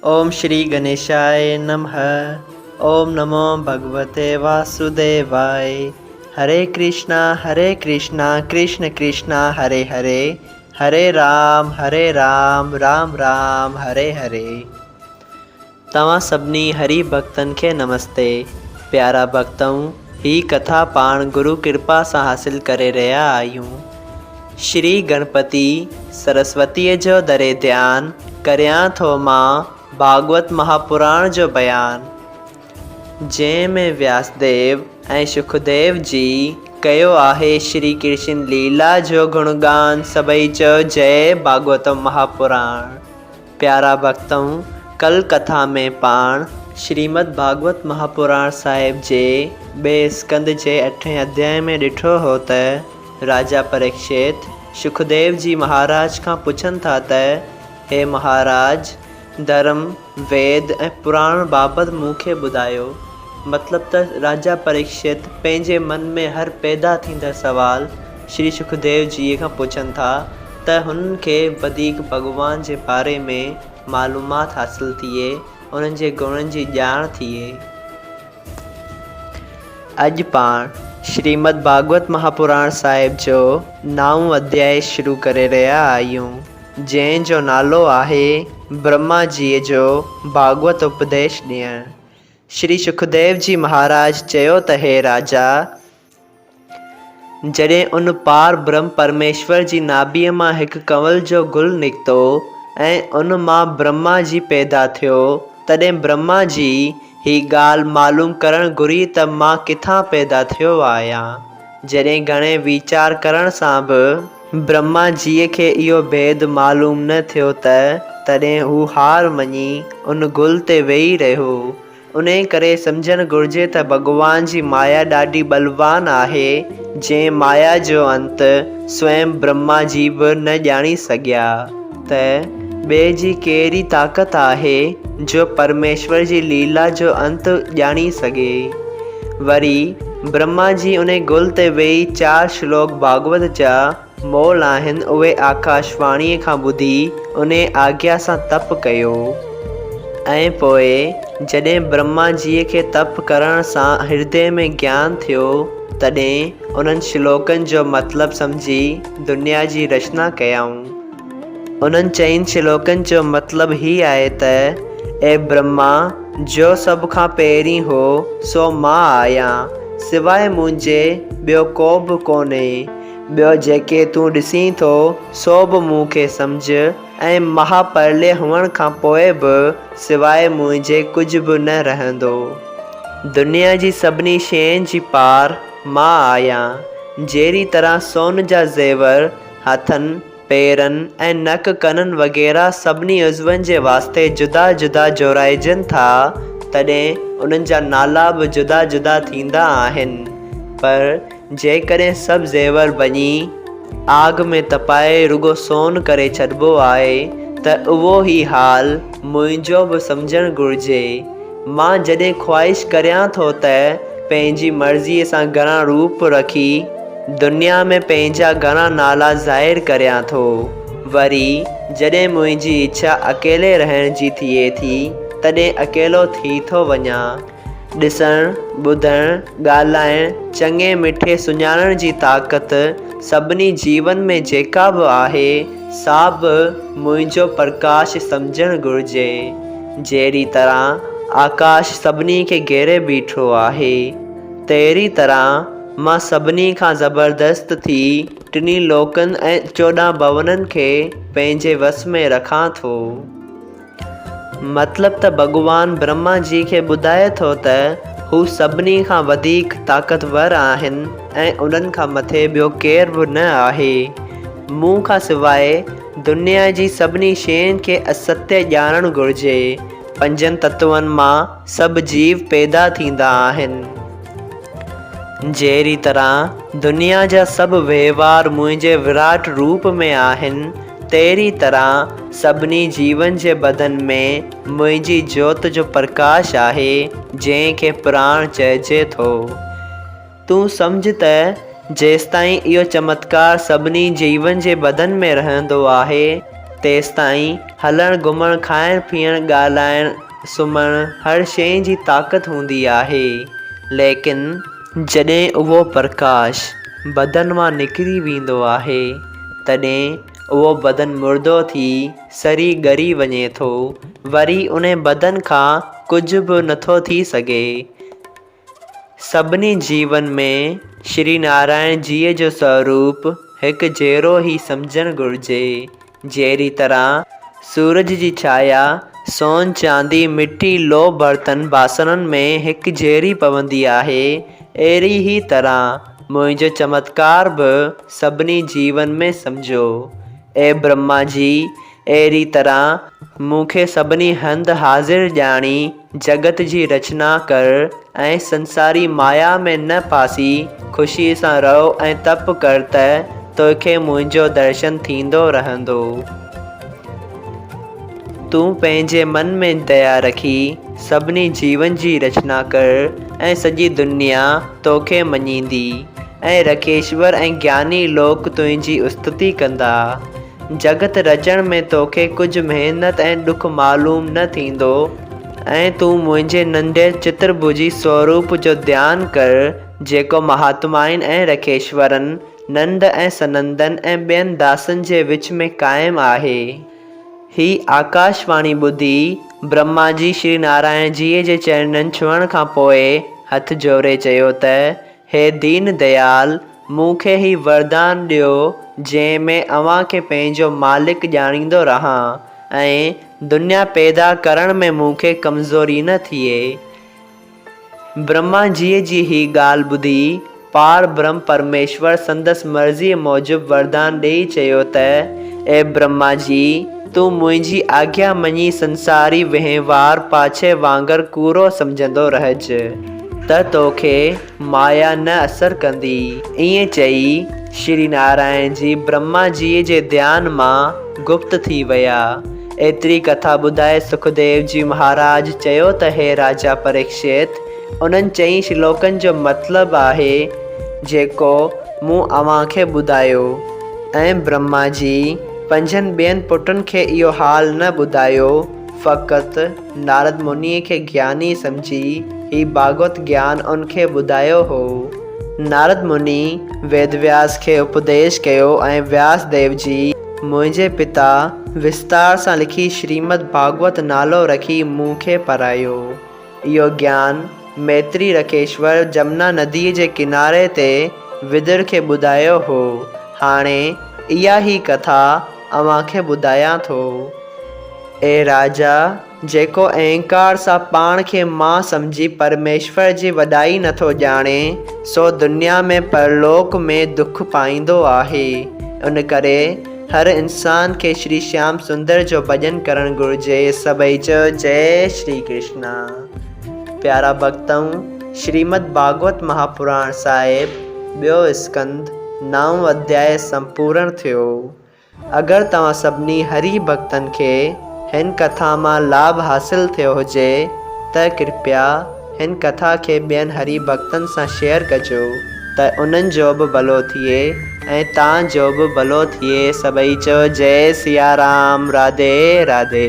اوم شري گنيشاء نمه اوم نمو ڀڳوتي واسوديواء هري ڪرشنا هري ڪرشنا ڪرشن ڪرشنا هري هري هري رام هري رام رام رام هري هري. توهان سڀني هري ڀڳتن کي نمستي. پيارا ڀڳتؤ هي ڪٿا پاڻ گرو ڪرپا سان حاصل ڪري رهيا آهيون. شري گڻپتي سرسوتيء جو دري ڌيان، ڪريان ٿو مان ڀاڳوت مهاپراڻ جو بيان. جنهن ۾ وياسديو ۽ شڪديو جي ڪيو آهي شري ڪرشن ليلا جو گڻگان سڀئي چئو جئي ڀاڳوتم مهاپراڻ. پيارا ڀڳتؤ! ڪل ڪٿا ۾ پاڻ شريمد ڀاڳوت مهاپراڻ صاحب جي ٻئي اسڪنڌ جي اٺين اڌيائي ۾ ڏٺو هو ته راجا پريڪشيت شڪديو جي مهاراج کان پڇن ٿا ته هي مهاراج! ڌرم، ويد ۽ پراڻ بابت مون کي ٻڌايو. مطلب ته راجا پريڪشيت پنهنجي من ۾ هر پيدا ٿيندڙ سوال شري شڪديو جيء کان پڇن ٿا ته هنن کي وڌيڪ ڀڳوان جي باري ۾ معلومات حاصل ٿئي، انهن جي گڻن جي ڄاڻ ٿئي. اڄ پاڻ شريمد ڀاڳوت مهاپراڻ صاحب جو نائون اڌيائي شروع ڪري رهيا آهيون، جنهن جو نالو آهي برهما جيء جو ڀاڳوت اپديش ڏيڻ. شري شڪديو جي مهاراج چيو ته هي راجا! جڏهن ان پار برهم پرميشور جي ناڀيء مان هڪ ڪنول جو گل نڪتو ۽ ان مان برهما جي پيدا ٿيو، تڏهن برهما جي هي ڳالهه معلوم ڪرڻ گهري ته مان ڪٿان پيدا ٿيو آهيان. جڏهن گهڻي ويچار ڪرڻ سان به برهما جيء کي اهو ڀيد معلوم نه ٿيو ته تڏهن هو هار مڃي ان گل تي ويهي رهيو. انهيء ڪري سمجهڻ گهرجي ته ڀڳوان جي مايا ڏاڍي ٻلوان آهي، جنهن مايا جو انت سوئم برهما جي به نه ڄاڻي سگهيا ته ٻئي جي ڪهڙي طاقت آهي جو پرميشور جي ليلا جو انت ڄاڻي سگهي. وري برهما جي انهي گل تي ويهي چار شلوڪ ڀاڳوت جا مول آهن اهي آڪاشواڻيء کان ٻڌي انهيء آگيا سان تپ ڪيو ۽ پوء جڏهن برهما جيء کي تپ ڪرڻ سان هردي ۾ گيان ٿيو تڏهن انهن شلوڪن جو مطلب سمجهي دنيا جي رچنا ڪيائون. انهن چئن شلوڪن جو مطلب هي آهي ته، اي برهما! جو سڀ کان پهرين هو سو مان آهيان، سواء منهنجي ٻيو ڪو به ڪونهي. ٻيو جيڪي تون ڏسين ٿو، سو به مون کي سمجهه، ۽ مها پرليه هئڻ کان پوء به سواء منهنجي ڪجهه به نه رهندو. دنيا جي سڀني شين جي پار مان آهيان. جهڙي طرح سون جا زيور هٿن، پيرن ۽ نڪ ڪنن وغيره سڀني عضون جي واسطي جدا جدا جوڙائجن ٿا، تڏهن انهن جا نالا به جدا جدا ٿيندا آهن. پر جيڪڏهن سڀ زيور ڀڃي آگ ۾ تپائي رڳو سون ڪري ڇڏبو آهي ته اهو ئي حال منهنجو به سمجهڻ گهرجي. مان جڏهن خواهش ڪريان ٿو ته پنهنجي مرضيء سان گهڻا روپ رکي دنيا ۾ پنهنجا گهڻا نالا ظاهر ڪريان ٿو. وري جڏهن منهنجي اڇا اڪيلي رهڻ جي ٿئي ٿي تڏهن اڪيلو ٿي ٿو وڃان. ڏسڻ، ٻڌڻ، ڳالهائڻ، چڱي مٺي سڃاڻڻ جي طاقت سڀني جيون ۾ جيڪا به آهي، سا به منهنجو پرڪاش سمجهڻ گهرجي. جهڙي طرح آڪاش سڀني کي گهيري بيٺو آهي، تهڙي طرح مان سڀني کان زبردست ٿي ٽنهي لوڪن ۽ 14 ڀونن کي پنهنجي وس ۾ رکان ٿو. مطلب ته ڀڳوان برهما جي کي ٻڌائي ٿو ته هو سڀني کان وڌيڪ طاقتور آهن ۽ انهن کان مٿي ٻيو ڪير به نه آهي. مون کان سواء دنيا جي سڀني شين کي استيه ڄاڻڻ گهرجي. پنجن تتون مان سڀ جيو پيدا ٿيندا آهن. جهڙي طرح دنيا جا سڀ وهنوار منهنجي وراٽ روپ ۾ آهن، تهڙي طرح سڀني جيون جي بدن ۾ منهنجي جوت جو پرڪاش آهي، جنهن کي پراڻ چئجي ٿو. تون سمجهه ته جيستائين اهو چمتڪار سڀني جيون جي بدن ۾ رهندو آهي. تيستائين هلڻ گهمڻ، کائڻ پيئڻ، ڳالهائڻ، سمهڻ هر شيء جي طاقت هوندي آهي. ليڪن جڏهن اهو پرڪاش بدن مان نڪري ويندو آهي، تڏهن اهو بدن مردو ٿي سري ڳري وڃي ٿو. وري انهي بدن کان ڪجهه به نٿو ٿي سگهي. سڀني جيون ۾ شري نارائڻ جيء جو سوروپ هڪ جهڙو ئي سمجهڻ گهرجي. جهڙي طرح سورج جي ڇايا سون، چاندي، مٽي، لوهه برتن باسڻن ۾ هڪ جهڙي پوندي آهي، اهڙي ئي طرح منهنجو چمتڪار به سڀني جيون ۾ سمجهو. اي برهما جي! اهڙي طرح مون کي سڀني هنڌ حاضر ڄاڻي جڳت جي رچنا ڪر ۽ سنساري مايا ۾ نه ڦاسي خوشيء سان رهو ۽ تپ ڪر ته توکي منهنجو درشن ٿيندو رهندو. تون پنهنجي من ۾ ديا رکي سڀني جيون جي رچنا ڪر ۽ سڄي دنيا توکي مڃيندي ۽ رکيشور ۽ گياني لوڪ تنهنجي استتي ڪندا. جڳت رچڻ ۾ توکي ڪجهه محنت ۽ ڏک معلوم نه ٿيندو ۽ تون منهنجي ننڍي چترڀجي سوروپ جو ڌيان ڪر، جيڪو مهاتمائن ۽ رکيشورن، نند ۽ سنندن ۽ ٻين داسن جي وچ ۾ قائم آهي. هي آڪاشواڻي ٻڌي، برهما جي شري نارائڻ جيء جي چرنن ڇهڻ کان پوء هٿ جوڙي چيو ته، هي دين ديال! مون کي هي وردان ڏيو، جنهن ۾ اوهان کي پنهنجو مالڪ ڄاڻيندو رهان ۽ دنيا پيدا ڪرڻ ۾ مون کي ڪمزوري نه ٿئي. برهما جيء جي هي ڳالهه ٻڌي، پار برهم پرميشور سندس مرضيء موجب وردان ڏيئي چيو ته، اي برهما جي! تون منهنجي آگيا مڃي سنساري وهنوار پاڇي وانگر ڪوڙو سمجهندو رهج. ته توکي مايا نه اثر ڪندي. ائين چئي شري نارائڻ جي برهما جيء جي ڌيان مان گپت ٿي ويا. ايتري ڪٿا ٻڌائي سکديو جي مهاراج چيو ته هي راجا پريڪشت! انهن چئين شلوڪن جو مطلب آهي جيڪو مون اوهان کي ٻڌايو. ۽ برهما جي پنجن ٻين پٽن کي اهو حال نه ٻڌايو. فقط نارد منيء کي گياني سمجهي هي ڀاڳوت گيان ان کي ٻڌايو هو. نارد مني ويد وياس کي اپديش ڪيو ۽ وياس ديو جي منهنجي پتا وستار سان لکي شريمد ڀاڳوت نالو رکي مون کي پڙهايو. اهو گيان ميتري رکيشور جمنا نديء جي ڪناري تي ودر کي ٻڌايو هو. هاڻي اها ئي ڪٿا اوهان کي ٻڌايان ٿو. اي راجا! جيڪو اهنڪار سان پاڻ کي مان سمجهي پرميشور جي وڏائي نٿو ڄاڻي، سو دنيا ۾ پرلوڪ ۾ دک پائيندو آهي. ان ڪري هر انسان کي شري شيام سندر جو ڀڄن ڪرڻ گهرجي. سڀئي چيو جئي شري ڪرشنا. پيارا ڀڳتؤ! شريمد ڀاڳوت مهاپراڻ صاحب، ٻيو اسڪنڌ، نائون اڌياء سمپورڻ ٿيو. اگر توهان سڀني هري ڀڳتن کي هن ڪٿا مان لاڀ حاصل ٿيو هجي ته ڪرپيا هن ڪٿا کي ٻين هري ڀڳتن سان شيئر ڪجو ته انهن جو به ڀلو ٿئي ۽ توهان جو به ڀلو ٿئي سڀئي چئو جئي سيارام راڌي راڌي.